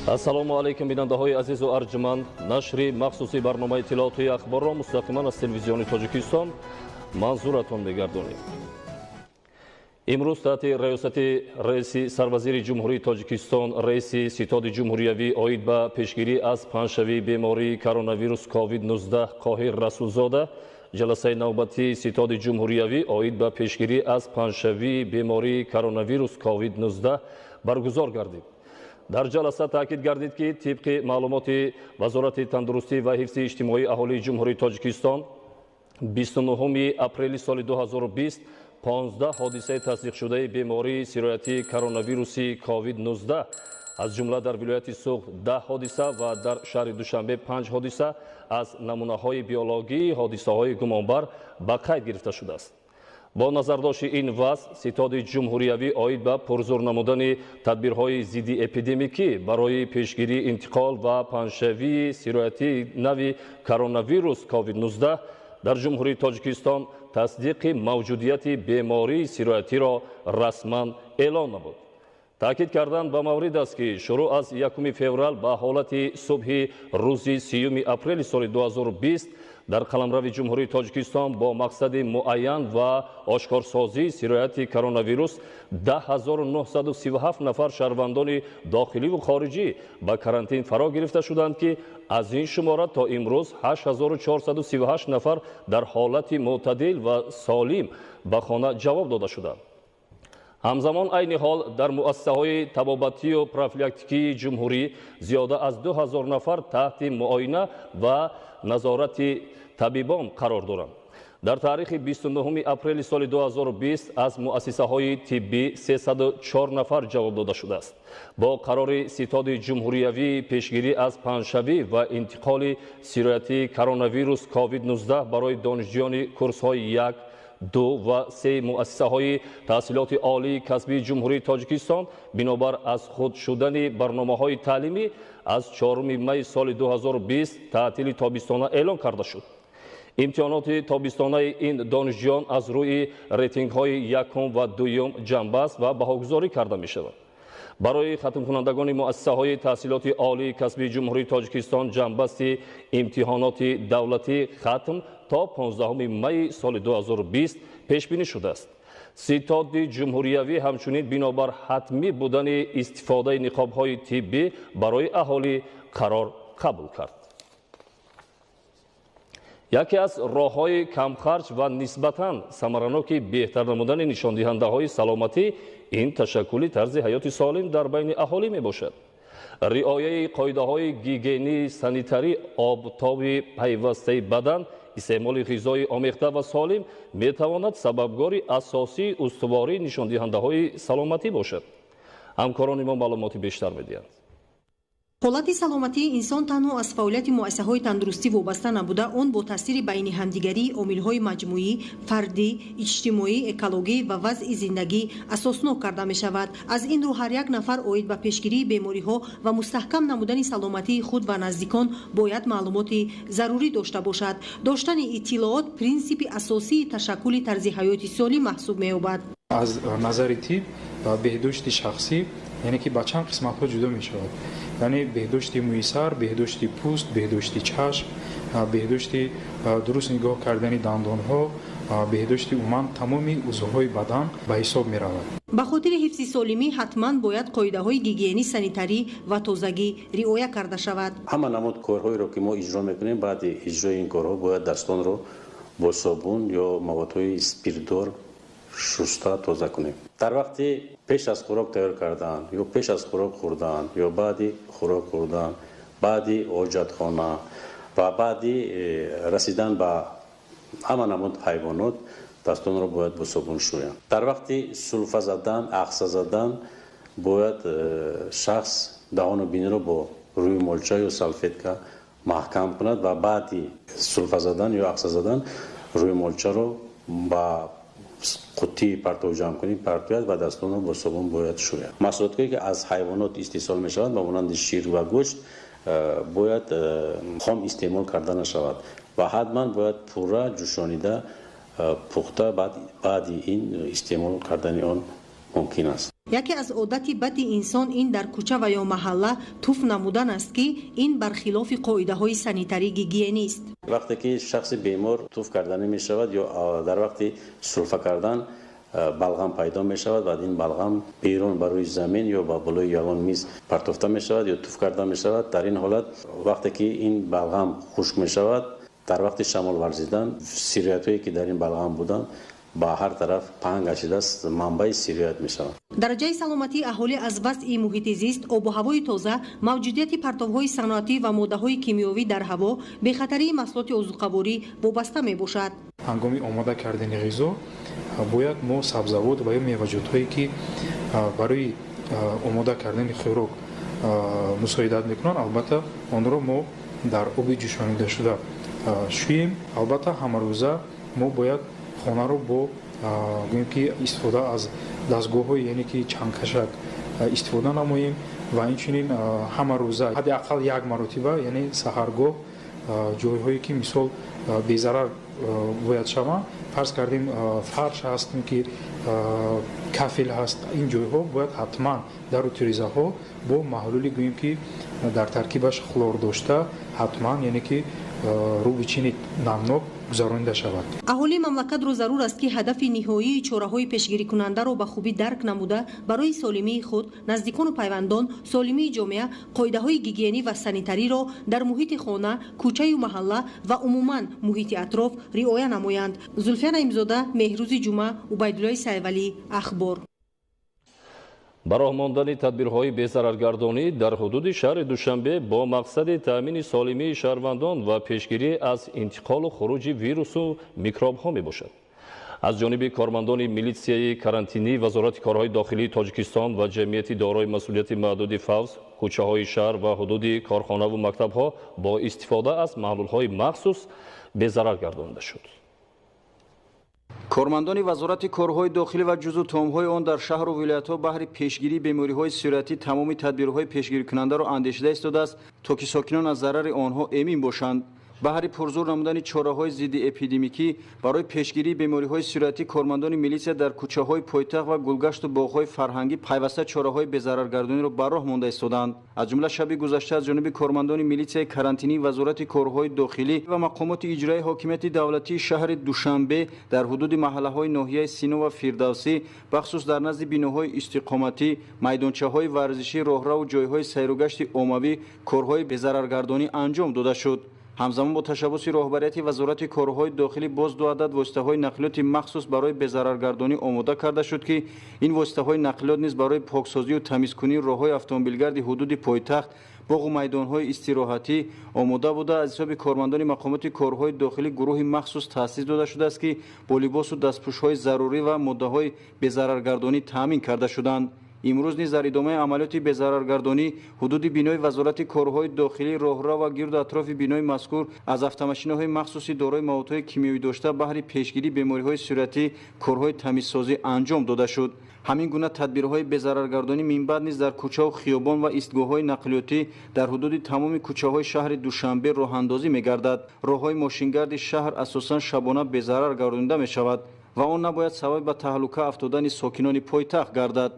Ассалому алайкум, бинандаҳои азизу арҷманд. Нашри махсуси барномаи иттилоотии ахборро мустақиман аз Телевизиони Тоҷикистон манзуратон мегардонем. Имрӯз таҳти раёсати раиси сарвазири Ҷумҳурии Тоҷикистон, раиси Ситоди ҷумҳуриявӣ оид ба пешгирӣ аз паҳншавии бемории коронавирус COVID-19 Қоҳир Расулзода ҷаласаи навбатии Ситоди ҷумҳуриявӣ оид ба пешгирӣ аз паҳншавии бемории коронавирус COVID-19 баргузор гардид. Дар ҷаласа таъкид гардид, ки тибқи маълумоти Вазорати тандурустӣ ва ҳифзи иҷтимоии аҳолии Ҷумҳурии Тоҷикистон 29 апрели соли 2020 15 ҳодисаи тасдиқшудаи бемории сироятии коронавируси COVID-19, аз ҷумла дар вилояти Суғд 10 ҳодиса ва дар шаҳри Душанбе 5 ҳодиса аз намунаҳои биологии ҳодисаҳои гумонбар ба қайд гирифта шудааст. Бо назардошти ин вазъ, Ситоди ҷумҳуриявӣ оид ба пурзур намудани тадбирҳои зиддиэпидемикӣ барои пешгирии интиқол ва паҳншавии сироятии нави коронавирус COVID-19 дар Ҷумҳурии Тоҷикистон тасдиқи мавҷудияти бемории сироятиро расман эълон намуд. Таъкид кардан ба маврид аст, ки шурӯъ аз 1 феврал ба ҳолати субҳи рӯзи 30 апрели соли 2020 дар қаламрави Ҷумҳурии Тоҷикистон бо мақсади муайян ва ошкорсозии сирояти коронавирус 10 937 нафар шаҳрвандони дохиливу хориҷӣ ба карантин фаро гирифта шуданд, ки аз ин шумора то имрӯз 8438 нафар дар ҳолати мӯътадил ва солим ба хона ҷавоб дода шуданд. Ҳамзамон, айни ҳол дар муассисаҳои табобатию профилактикии ҷумҳурӣ зиёда аз 2000 нафар таҳти муоина ва назорати табибон қарор доранд. Дар таърихи 29 апрели соли 2020 аз муассисаҳои тиббӣ 304 нафар ҷавоб дода шудааст. Бо қарори Ситоди ҷумҳуриявии пешгирӣ аз паҳншавӣ ва интиқоли сироятии коронавирус COVID-19 барои донишҷӯёни курсҳои 1, 2 ва 3 муассисаҳои таҳсилоти олии касбии Ҷумҳурии Тоҷикистон бинобар аз худ шудани барномаҳои таълимӣ аз 4 майи соли 2020 таътили тобистона эълон карда шуд. Имтиҳоноти тобистонаи ин донишҷӯён аз рӯи рейтингҳои якум ва дуюм ҷамъбаст ва баҳогузорӣ карда мешавад. Барои хатмкунандагони муассисаҳои таҳсилоти олии касбии Ҷумҳурии Тоҷикистон ҷамъбасти имтиҳоноти давлатӣ хатм то 15 майи соли 2020 пешбинӣ шудааст. Ситоди ҷумҳуриявӣ ҳамчунин бинобар ҳатмӣ будани истифодаи ниқобҳои тиббӣ барои аҳолӣ қарор қабул кард. Яке аз роҳҳои камхарҷ ва нисбатан самараноки беҳтар намудани нишондиҳандаҳои саломатӣ ин ташаккули тарзи ҳаёти солим дар байни аҳолӣ мебошад. Риояи қоидаҳои гигиении санитарӣ, обтоби пайвастаи бадан, истеъмоли ғизои омехта ва солим метавонад сабабгори асосии устувории нишондиҳандаҳои саломатӣ бошад. Ҳамкорони мо маълумоти бештар медиҳанд. Ҳолати саломатии инсон танҳо аз фаъолияти муассисаҳои тандурустӣ вобаста набуда, он бо таъсири байни ҳамдигарии омилҳои маҷмӯӣ, фардӣ, иҷтимоӣ, экологӣ ва вазъи зиндагӣ асоснок карда мешавад. Аз ин рӯ, ҳар як нафар оид ба пешгирии бемориҳо ва мустаҳкам намудани саломатии худ ва наздикон бояд маълумоти зарурӣ дошта бошад. Доштани иттилоот принсипи асосии ташаккули тарзи ҳаёти солим маҳсуб меёбад. Аз назари тиб беҳдошти шахсӣ, яъне ки ба чанд қисматҳо ҷудо мешавад, яъне беҳдошти мӯи сар, беҳдошти пӯст, беҳдошти чашм, беҳдошти дуруст нигоҳ кардани дандонҳо, беҳдошти умуман тамоми узвҳои бадан ба ҳисоб меравад. Ба хотири ҳифзи солимӣ ҳатман бояд қоидаҳои гигиенӣ, санитарӣ ва тозагӣ риоя карда шавад. Ҳама намуд корҳоеро, ки мо иҷро мекунем, баъди иҷрои ин корҳо бояд дастонро бо собун ё маводҳои спиртдор шуста тоза кунем. Дар вақти пеш аз хӯрок тайёр кардан ё пеш аз хӯрок хӯрдан ё баъди хӯрок хӯрдан, баъди ҳоҷатхона ва баъди расидан ба ҳама намуд ҳайвонот дастонро бояд бо собун шӯянд. Дар вақти сулфа задан, ахса задан бояд шахс даҳону биниро бо рӯймолча ё салфетка маҳкам кунад ва баъди сулфа задан ё ахса задан рӯймолчаро ба қуттии партовҷамъкунӣ партояд ва дастонро бо собун бояд шӯяд. Маҳсулотҳое, ки аз ҳайвонот истеҳсол мешаванд, ба монанди шир ва гӯшт, бояд хом истеъмол карда нашавад ва ҳатман бояд пурра ҷӯшонида пухта, баъди ин истеъмол кардани он мумкин аст. Яке аз одати бади инсон ин дар кӯча ва ё маҳалла туф намудан аст, ки ин бархилофи қоидаҳои санитарӣ гигиенист. Вақте ки шахси бемор туф карданӣ мешавад ё дар вақти сулфа кардан балғам пайдо мешавад ва ин балғам берун ба рӯи замин ё ба болои ягон миз партофта мешавад ё туф карда мешавад. Дар ин ҳолат вақте ки ин балғам хушк мешавад, дар вақти шамол варзидан сироятҳое ки дар ин балғам буданд ба ҳар тараф паҳн гашидааст, манбаи сироят мешавад. Дараҷаи саломатии аҳолӣ аз вазъи муҳити зист, обу ҳавои тоза, мавҷудияти партовҳои саноатӣ ва моддаҳои кимиёвӣ дар ҳаво, бехатарии маҳсулоти озуқаворӣ вобаста мебошад. Ҳангоми омода кардани ғизо бояд мо сабзавот ва ё меваҷотҳое ки барои омода кардани хӯрок мусоидат мекунанд, албатта онро мо дар оби ҷӯшонидашуда шӯем. Албатта ҳамарӯза мо бояд хонаро бо гӯем ки истифода аз дастгоҳҳои, яъне ки чангкашак истифода намоем ва инчунин ҳамарӯза ҳадди ақал як маротиба, яъне саҳаргоҳ, ҷойҳое ки мисол безарар бояд шаванд, фарз кардем фарш ҳаст, ки кафел ҳаст, ин ҷойҳо бояд ҳатман дару тирезаҳо бо маҳлули гӯем ки дар таркибаш хлор дошта ҳатман, яъне ки рӯбичини намнок гузаронида шавад. Аҳолии мамлакатро зарур аст, ки ҳадафи ниҳоии чораҳои пешгирикунандаро ба хубӣ дарк намуда, барои солимии худ, наздикону пайвандон, солимии ҷомеа қоидаҳои гигиенӣ ва санитариро дар муҳити хона, кӯчаю маҳалла ва умуман муҳити атроф риоя намоянд. Зулфия Наимзода, Меҳрӯзи Ҷумъа, Убайдуллои Сайвалӣ, Ахбор. Ба роҳ мондани тадбирҳои безараргардонӣ дар ҳудуди шаҳри Душанбе бо мақсади таъмини солимии шаҳрвандон ва пешгирӣ аз интиқолу хуруҷи вирусу микробҳо мебошад. Аз ҷониби кормандони милитсияи карантинӣ, Вазорати корҳои дохилии Тоҷикистон ва ҷамъияти дорои масъулияти маҳдуди Фавз кӯчаҳои шаҳр ва ҳудуди корхонаву мактабҳо бо истифода аз маҳлулҳои махсус безарар гардонида шуд. Кормандони Вазорати корҳои дохилӣ ва ҷузъу томҳои он дар шаҳру вилоятҳо баҳри пешгирии бемориҳои сироятӣ тамоми тадбирҳои пешгирикунандаро андешида истодааст, то ки сокинон аз зарари онҳо эмин бошанд. Баҳри пурзур намудани чораҳои зидди эпидемикӣ барои пешгирии бемориҳои сироятӣ кормандони милитсия дар кӯчаҳои пойтахт ва гулгашту боғҳои фарҳангӣ пайваста чораҳои безараргардониро ба роҳ монда истодаанд. Аз ҷумла шаби гузашта аз ҷониби кормандони милитсияи карантинии Вазорати корҳои дохилӣ ва мақомоти иҷроии ҳокимияти давлатии шаҳри Душанбе дар ҳудуди маҳаллаҳои ноҳияи Сино ва Фирдавсӣ, бахусус дар назди биноҳои истиқоматӣ, майдончаҳои варзишӣ, роҳраву ҷойҳои сайругашти оммавӣ корҳои безараргардонӣ анҷом дода шуд. Ҳамзамон бо ташаббуси роҳбарияти Вазорати корҳои дохилӣ боз ду адад воситаҳои нақлиёти махсус барои безараргардонӣ омода карда шуд, ки ин воситаҳои нақлиёт низ барои поксозию тамизкунии роҳҳои автомобилгарди ҳудуди пойтахт, боғу майдонҳои истироҳатӣ омода буда, аз ҳисоби кормандони мақомоти корҳои дохилӣ гурӯҳи махсус таъсис дода шудааст, ки бо либосу дастпӯшҳои зарурӣ ва моддаҳои безараргардонӣ таъмин карда шуданд. Имрӯз низ дар идомаи амалиёти безараргардонӣ ҳудуди бинои Вазорати корҳои дохилӣ, роҳрав ва гирду атрофи бинои мазкур аз автомашинаҳои махсуси дорои маводҳои кимиёвӣ дошта баҳри пешгирии бемориҳои сироятӣ корҳои тамизсозӣ анҷом дода шуд. Ҳамин гуна тадбирҳои безараргардонӣ минбаъд низ дар кӯчаву хиёбон ва истгоҳҳои нақлиётӣ дар ҳудуди тамоми кӯчаҳои шаҳри Душанбе роҳандозӣ мегардад. Роҳҳои мошингарди шаҳр асосан шабона безарар гардонида мешавад ва он набояд сабаби ба таҳлука афтодани сокинони пойтахт гардад.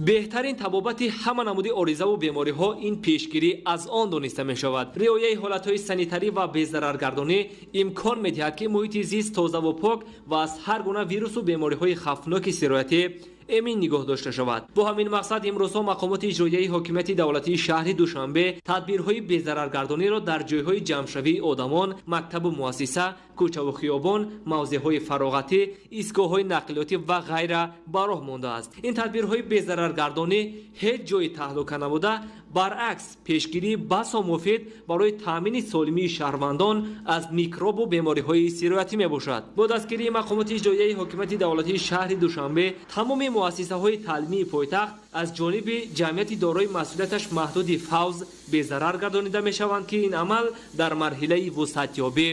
Беҳтарин табобати ҳама намуди оризаву бемориҳо ин пешгирӣ аз он дониста мешавад. Риояи ҳолатҳои санитарӣ ва безараргардонӣ имкон медиҳад, ки муҳити зист тозаву пок ва аз ҳар гуна вирусу бемориҳои хавфноки сироятӣ эмин нигоҳ дошта шавад. Бо ҳамин мақсад имрӯзҳо мақомоти иҷроияи ҳокимияти давлатии шаҳри Душанбе тадбирҳои безараргардониро дар ҷойҳои ҷамъшавии одамон, мактабу муассиса, кӯчаву хиёбон, мавзеъҳои фароғатӣ, истгоҳҳои нақлиётӣ ва ғайра ба роҳ мондааст. Ин тадбирҳои безараргардонӣ ҳеҷ ҷои таҳлука набуда, баръакс пешгирии басо муфид барои таъмини солимии шаҳрвандон аз микробу бемориҳои сироятӣ мебошад. Бо дастгирии мақомоти иҷроияи ҳокимияти давлатии шаҳри Душанбе тамоми муассисаҳои таълимии пойтахт аз ҷониби ҷамъияти дорои масъулияташ маҳдуди Фавз безарар гардонида мешаванд, ки ин амал дар марҳилаи вусъатёбӣ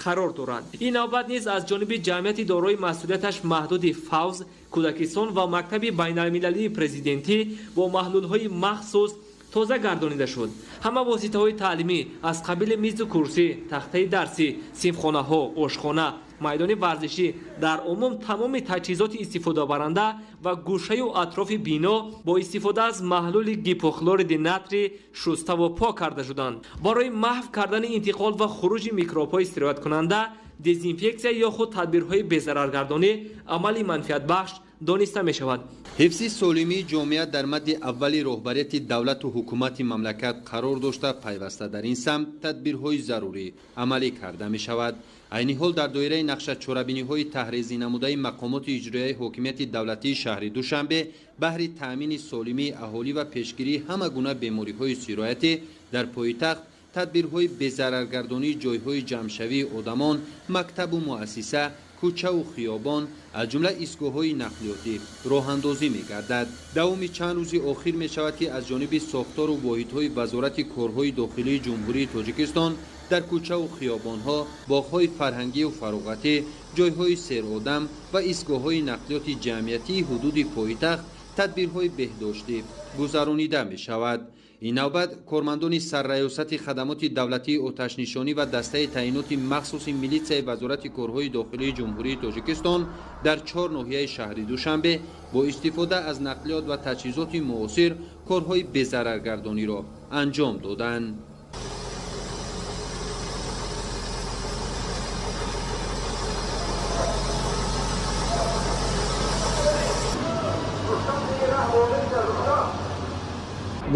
қарор дорад. Ин навбат низ аз ҷониби ҷамъияти дорои масъулияташ маҳдуди Фавз, кӯдакистон ва мактаби байналмилалии президентӣ бо маҳлулҳои махсус тоза гардонида шуд. Ҳама воситаҳои таълимӣ аз қабили мизу курсӣ, тахтаи дарсӣ, синфхонаҳо, ошхона, Майдони варзишӣ, дар умум тамоми таҷҳизоти истифодабаранда ва гӯшаю атрофи бино бо истифода аз маҳлули гипохлориди натрий шуставу пок карда шуданд. Барои маҳв кардани интиқол ва хуруҷи микробҳои сирояткунанда, дезинфексия ё худ тадбирҳои безараргардонӣ амали манфиатбахш дониста мешавад. Ҳифзи солимии ҷомеа дар мадди аввали роҳбарияти давлату ҳукумати мамлакат қарор дошта, пайваста дар ин самт тадбирҳои зарурӣ амалӣ карда мешавад. Айни ҳол дар доираи нақша чорабиниҳои таҳризӣ намудаи мақомоти иҷроияи ҳокимияти давлатии шаҳри Душанбе баҳри таъмини солимии аҳолӣ ва пешгирии ҳама гуна бемориҳои сироятӣ дар пойтахт тадбирҳои безараргардонии ҷойҳои ҷамъшавии одамон, мактабу муассиса, кӯчаву хиёбон, аз ҷумла истгоҳҳои нақлиётӣ роҳандозӣ мегардад. Давоми чанд рӯзи охир мешавад, ки аз ҷониби сохтору воҳидҳои Вазорати корҳои дохилии Ҷумҳурии Тоҷикистон дар кӯчаву хиёбонҳо, боғҳои фарҳангию фароғатӣ, ҷойҳои серодам ва истгоҳҳои нақлиёти ҷамъиятии ҳудуди пойтахт тадбирҳои беҳдоштӣ гузаронида мешавад. Ин навбат кормандони сарраёсати хадамоти давлатии оташнишонӣ ва дастаи таъиноти махсуси милитсияи Вазорати корҳои дохилии Ҷумҳурии Тоҷикистон дар 4 ноҳияи шаҳри Душанбе бо истифода аз нақлиёт ва таҷҳизоти муосир корҳои безараргардониро анҷом доданд.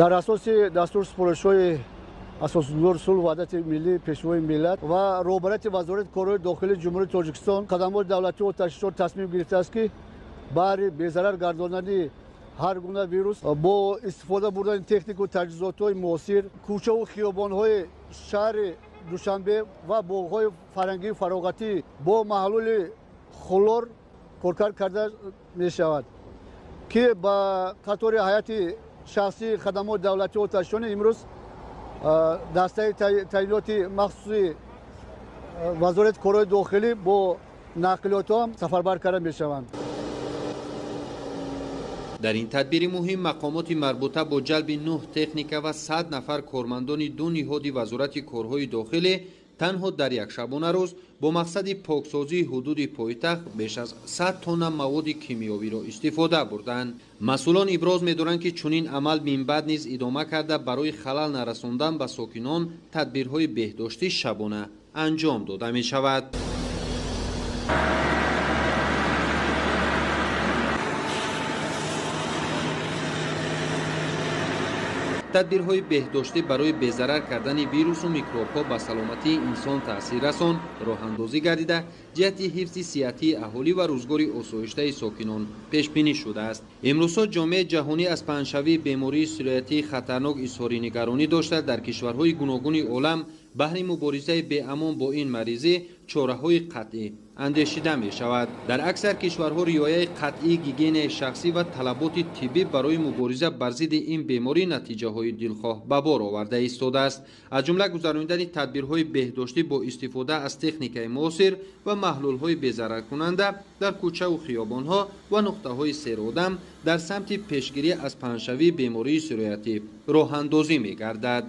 Дар асоси дастур супоришҳои асосгузори сулҳу ваҳдати миллӣ, пешвои миллат ва роҳбарияти Вазорати корҳои дохилии Ҷумҳурии Тоҷикистон, хадамоти давлатии оташнишон тасмим гирифтааст, ки баҳри безарар гардонани ҳар гуна вирус бо истифода бурдани технику таҷҳизотҳои муосир кӯчаву хиёбонҳои шаҳри Душанбе ва боғҳои фарҳангию фароғатӣ бо маҳлули хлор коркард карда мешавад, ки ба қатори ҳайати шахсии хадамоти давлатии оташнишонӣ имрӯз дастаи таъиноти махсуси Вазорати корҳои дохилӣ бо нақлиётҳо сафарбар карда мешаванд. Дар ин тадбири муҳим мақомоти марбута бо ҷалби 9 техника ва 100 нафар кормандони 2 ниҳоди Вазорати корҳои дохилӣ танҳо дар як шабонарӯз бо мақсади поксозии ҳудуди пойтахт беш аз 100 тонна маводи кимиёвиро истифода бурданд. Масъулон иброз медоранд, ки чунин амал минбаъд низ идома карда барои халал нарасондан ба сокинон тадбирҳои беҳдоштӣ шабона анҷом дода мешавад. Тадбирҳои беҳдоштӣ барои безарар кардани вирусу микробҳо ба саломатии инсон таъсир расон роҳандозӣ гардида, ҷиҳати ҳифзи сиҳатии аҳолӣ ва рӯзгори осоиштаи сокинон пешбинӣ шудааст. Имрӯзҳо ҷомеаи ҷаҳонӣ аз паҳншавии бемории сироятии хатарнок изҳори нигаронӣ дошта, дар кишварҳои гуногуни олам баҳри муборизаи беамон бо ин маризӣ чораҳои қатъӣ андешида мешавад. Дар аксар кишварҳо риояи қатъии гигиенаи шахсӣ ва талаботи тиббӣ барои мубориза бар зидди ин беморӣ натиҷаҳои дилхоҳ ба бор оварда истодааст. Аз ҷумла гузаронидани тадбирҳои беҳдоштӣ бо истифода аз техникаи муосир ва маҳлулҳои безараркунанда дар кӯчаву хиёбонҳо ва нуқтаҳои серодам дар самти пешгирӣ аз паҳншавии бемории сироятӣ роҳандозӣ мегардад.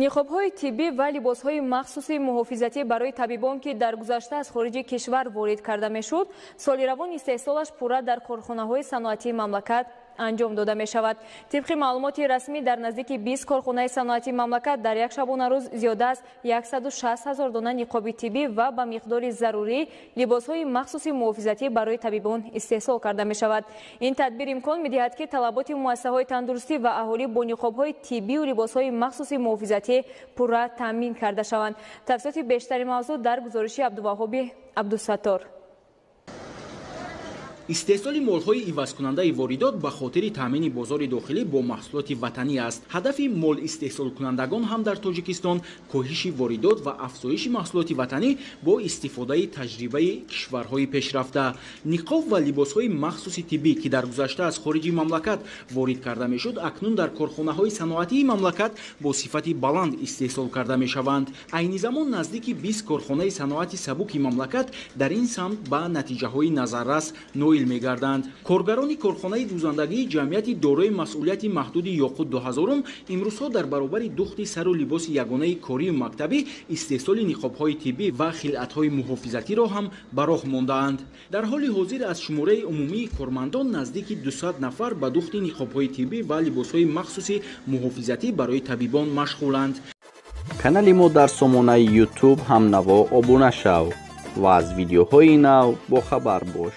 Ниқобҳои тиббӣ ва либосҳои махсуси муҳофизатӣ барои табибон, ки дар гузашта аз хориҷи кишвар ворид карда мешуд, соли равон истеҳсолаш пурра дар корхонаҳои саноатии мамлакат анҷом дода мешавад. Тибқи маълумоти расмӣ, дар наздики 20 корхонаи саноатии мамлакат дар як шабонарӯз зиёда аз 160 ҳазор дона ниқоби тиббӣ ва ба миқдори зарурӣ либосҳои махсуси муҳофизатӣ барои табибон истеҳсол карда мешавад. Ин тадбир имкон медиҳад, ки талаботи муассисаҳои тандурустӣ ва аҳолӣ бо ниқобҳои тиббию либосҳои махсуси муҳофизатӣ пурра таъмин карда шаванд. Тафсилоти бештари мавзӯъ дар гузориши Абдуваҳоби Абдусаттор. Истеҳсоли молҳои ивазкунандаи воридот ба хотири таъмини бозори дохилӣ бо маҳсулоти ватанӣ аст. Ҳадафи мол истеҳсолкунандагон ҳам дар Тоҷикистон коҳиши воридот ва афзоиши маҳсулоти ватанӣ бо истифодаи таҷрибаи кишварҳои пешрафта. Ниқоб ва либосҳои махсуси тиббӣ, ки дар гузашта аз хориҷи мамлакат ворид карда мешуд, акнун дар корхонаҳои саноатии мамлакат бо сифати баланд истеҳсол карда мешаванд. Айни замон наздики 20 корхонаи саноати сабуки мамлакат дар ин самт ба натиҷаҳои назаррас ноил ноил мегарданд. Коргарони корхонаи дӯзандагии ҷамъияти дорои масъулияти маҳдуди Ёқут 2000 имрӯзҳо дар баробари духти сару либоси ягонаи корию мактабӣ истеҳсоли ниқобҳои тиббӣ ва хилъатҳои муҳофизатиро ҳам ба роҳ мондаанд. Дар ҳоли ҳозир аз шумораи умумии кормандон наздики 200 нафар ба духти ниқобҳои тиббӣ ва либосҳои махсуси муҳофизатӣ барои табибон машғуланд. Канали мо дар сомонаи YouTube ҳамнаво обуна шав ва аз видеоҳои нав бохабар бош.